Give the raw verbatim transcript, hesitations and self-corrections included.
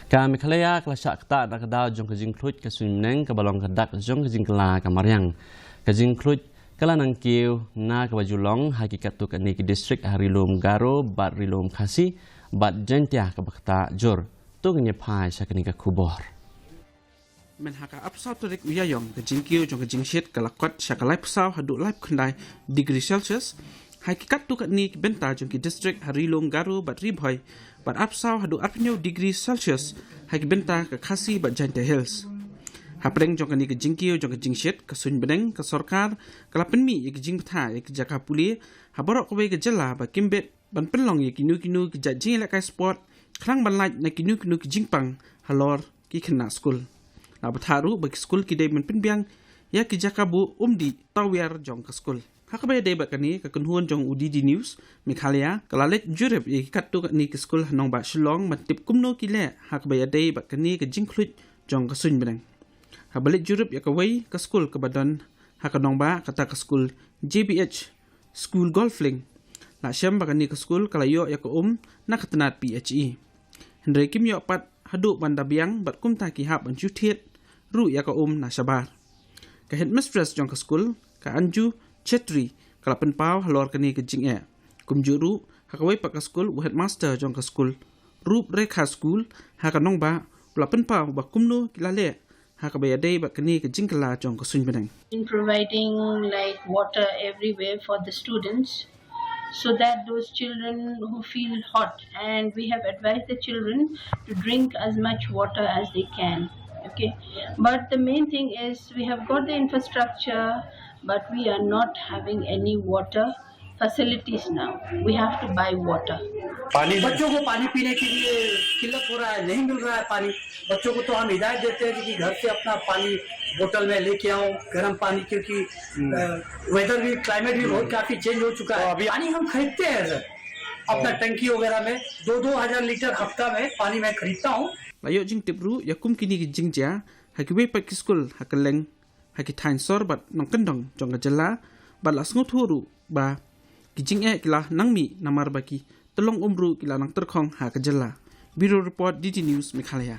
Ka Meghalaya ka la shah ktah na ka daw jong ka jingkhluit ka suiñ bneng kaba long ka dak jong ka jingkylla ka mariang. Ka jingkhluit ka la nang kiew na kaba ju long ha ki katto katne ki district ha Ri-lum Garo bad Ri-lum Khasi bad Jaiñtia kaba ktah jur. To ngin ïa phai sha kane ka khubor. Myn ha ka arphew saw tarik u Ïaïong, ka jingkiew jong ka jingshit ka la kot sha ka laiphew saw haduh laiphew khyndai degree Celsius ha ki katto katne ki bynta jong ki district ha Ri-lum Garo bad Ri Bhoi, bad arphew saw haduh arphew hynñiew degree Celsius ha ki bynta ka Khasi bad Jaiñtia Hills. Hapdeng jong kane ka jingkiew jong ka jingshit ka suiñ bneng, ka sorkar ka la pynmih ïa ka jingbthah ïa ka jaka pule ha baroh kawei ka jylla ba kim bit ban pynlong ïa kino kino ki jait jingïalehkai sport, khnang ban lait na kino kino ki jingpang halor ki khynnah skul. La bthah ruh ba ki skul ki dei ban pynbiang ïa ki jaka buh umdih tawiar jong ka skul. Ha kaba ïadei bad kane, ka kynhun jong u D D News Meghalaya ka la leit jurip ïa ki katto katne ki skul ha nongbah Shillong ban tip kumno ki leh ha kaba ïadei bad kane ka jingkhluit jong ka suiñ bneng. Haba leit jurip ïa kawei ka skul kaba don ha ka nongbah, kata ka skul J B H School Golfling, la shem ba kane ka skul ka la ïoh ïa ka um na ka tnat P H E. Hynrei kim ïoh pat haduh ban da biang bad kumta ki hap ban ju thied ruh ïa ka um na shabar. Ka headmistress jong ka skul, ka Anju Chetri, ka la pynpaw halor kane ka jingeh. Kumjuh ruh, ha kawei pat ka skul, u headmaster jong ka skul Rup Rekha School ha ka nongbah, u la pynpaw ba kumno ki la leh ha kaba ïadei bad kane ka jingkylla jong ka suiñ bneng. In providing, like, water everywhere for the students so that those children who feel hot, and we have advised the children to drink as much water as they can. Okay, but the main thing is we have got the infrastructure, but we are not having any water facilities now. We have to buy water. पानी बच्चों को पानी पीने के लिए किल्लत हो रहा है, नहीं मिल रहा है पानी। बच्चों को तो हम हिदायत देते हैं कि घर से अपना पानी बोतल में लेके आओ, गर्म पानी, क्योंकि वेदर भी, क्लाइमेट भी बहुत काफी चेंज हो चुका है। अभी पानी हम खरीदते हैं सर, अपना टंकी वगैरह में दो दो हजार लीटर हफ्ता में पानी मैं खरीदता हूँ। La ïoh jingtip ruh ïa kum kine ki jingjia ha kiwei pat ki skul ha kylleng ha ki thaiñ sor bad nongkyndong jong ka jylla, bad la sngewthuh ruh ba ki jingeh ki la nang mih namar ba ki tyllong um ruh ki la nang tyrkhong ha ka jylla. Bureau Report, D D News Meghalaya.